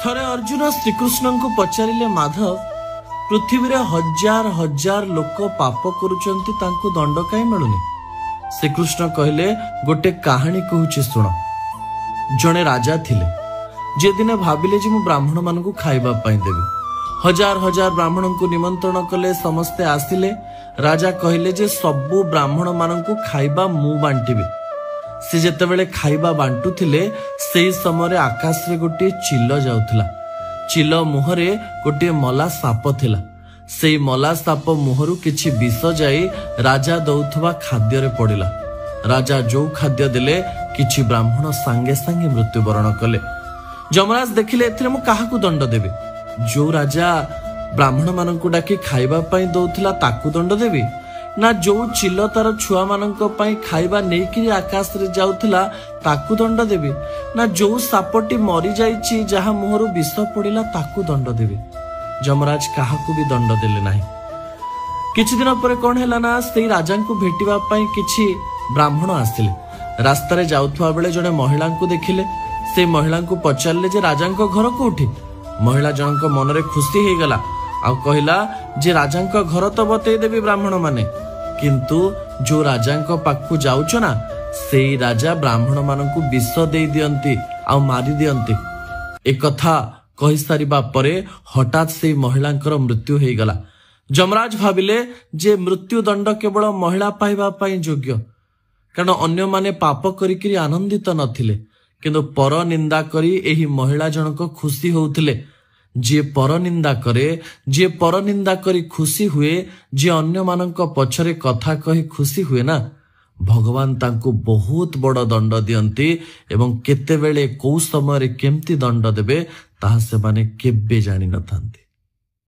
ଥରେ ଅର୍ଜୁନ ଶ୍ରୀକୃଷ୍ଣଙ୍କୁ ପଚାରିଲେ, ମାଧବ, ପୃଥିବୀରେ ହଜାର ହଜାର ଲୋକ ପାପ କରୁଛନ୍ତି, ତାଙ୍କୁ ଦଣ୍ଡ କାହିଁ ମିଳୁନି? ଶ୍ରୀକୃଷ୍ଣ କହିଲେ, ଗୋଟେ କାହାଣୀ କହୁଛି ଶୁଣ। ଜଣେ ରାଜା ଥିଲେ, ଯିଏ ଦିନେ ଭାବିଲେ ଯେ ମୁଁ ବ୍ରାହ୍ମଣମାନଙ୍କୁ ଖାଇବା ପାଇଁ ଦେବି। ହଜାର ହଜାର ବ୍ରାହ୍ମଣଙ୍କୁ ନିମନ୍ତ୍ରଣ କଲେ, ସମସ୍ତେ ଆସିଲେ। ରାଜା କହିଲେ ଯେ ସବୁ ବ୍ରାହ୍ମଣମାନଙ୍କୁ ଖାଇବା ମୁଁ ବାଣ୍ଟିବି। ସେ ଯେତେବେଳେ ଖାଇବା ବାଣ୍ଟୁଥିଲେ, ସେଇ ସମୟରେ ଆକାଶରେ ଗୋଟିଏ ଚିଲ ଯାଉଥିଲା। ଚିଲ ମୁହଁରେ ଗୋଟିଏ ମଲା ସାପ ଥିଲା। ସେଇ ମଲା ସାପ ମୁହଁରୁ କିଛି ବିଷ ଯାଇ ରାଜା ଦଉଥିବା ଖାଦ୍ୟରେ ପଡ଼ିଲା। ରାଜା ଯୋଉ ଖାଦ୍ୟ ଦେଲେ, କିଛି ବ୍ରାହ୍ମଣ ସାଙ୍ଗେ ସାଙ୍ଗେ ମୃତ୍ୟୁବରଣ କଲେ। ଯମରାଜ ଦେଖିଲେ, ଏଥିରେ ମୁଁ କାହାକୁ ଦଣ୍ଡ ଦେବି? ଯୋଉ ରାଜା ବ୍ରାହ୍ମଣମାନଙ୍କୁ ଡାକି ଖାଇବା ପାଇଁ ଦଉଥିଲା ତାକୁ ଦଣ୍ଡ ଦେବି, ନା ଯୋଉ ଚିଲ ତାର ଛୁଆମାନଙ୍କ ପାଇଁ ଖାଇବା ନେଇକିରି ଆକାଶରେ ଯାଉଥିଲା ତାକୁ ଦଣ୍ଡ ଦେବି, ନା ଯୋଉ ସାପଟି ମରିଯାଇଛି ଯାହା ମୁହଁରୁ ବିଷ ପଡ଼ିଲା ତାକୁ ଦଣ୍ଡ ଦେବି? ଯମରାଜ କାହାକୁ ବି ଦଣ୍ଡ ଦେଲେ ନାହିଁ। କିଛି ଦିନ ପରେ କଣ ହେଲା ନା, ସେଇ ରାଜାଙ୍କୁ ଭେଟିବା ପାଇଁ କିଛି ବ୍ରାହ୍ମଣ ଆସିଲେ। ରାସ୍ତାରେ ଯାଉଥିବା ବେଳେ ଜଣେ ମହିଳାଙ୍କୁ ଦେଖିଲେ। ସେଇ ମହିଳାଙ୍କୁ ପଚାରିଲେ ଯେ ରାଜାଙ୍କ ଘର କୋଉଠି? ମହିଳା ଜଣଙ୍କ ମନରେ ଖୁସି ହେଇଗଲା ଆଉ କହିଲା ଯେ ରାଜାଙ୍କ ଘର ତ ବତେଇଦେବି ବ୍ରାହ୍ମଣ ମାନେ, କିନ୍ତୁ ଯୋଉ ରାଜାଙ୍କ ପାଖକୁ ଯାଉଛ ନା, ସେଇ ରାଜା ବ୍ରାହ୍ମଣ ମାନଙ୍କୁ ବିଷ ଦେଇ ଦିଅନ୍ତି ଆଉ ମାରି ଦିଅନ୍ତି। ଏକଥା କହିସାରିବା ପରେ ହଠାତ୍ ସେଇ ମହିଳାଙ୍କର ମୃତ୍ୟୁ ହେଇଗଲା। ଯମରାଜ ଭାବିଲେ ଯେ ମୃତ୍ୟୁ ଦଣ୍ଡ କେବଳ ମହିଳା ପାଇବା ପାଇଁ ଯୋଗ୍ୟ, କାରଣ ଅନ୍ୟମାନେ ପାପ କରିକିରି ଆନନ୍ଦିତ ନଥିଲେ, କିନ୍ତୁ ପର ନିନ୍ଦା କରି ଏହି ମହିଳା ଜଣକ ଖୁସି ହଉଥିଲେ। ଯିଏ ପରନିନ୍ଦା କରେ, ଯିଏ ପରନିନ୍ଦା କରି ଖୁସି ହୁଏ, ଯିଏ ଅନ୍ୟମାନଙ୍କ ପଛରେ କଥା କହି ଖୁସି ହୁଏ ନା, ଭଗବାନ ତାଙ୍କୁ ବହୁତ ବଡ଼ ଦଣ୍ଡ ଦିଅନ୍ତି ଏବଂ କେତେବେଳେ କୋଉ ସମୟରେ କେମିତି ଦଣ୍ଡ ଦେବେ ତାହା ସେମାନେ କେବେ ଜାଣିନଥାନ୍ତି।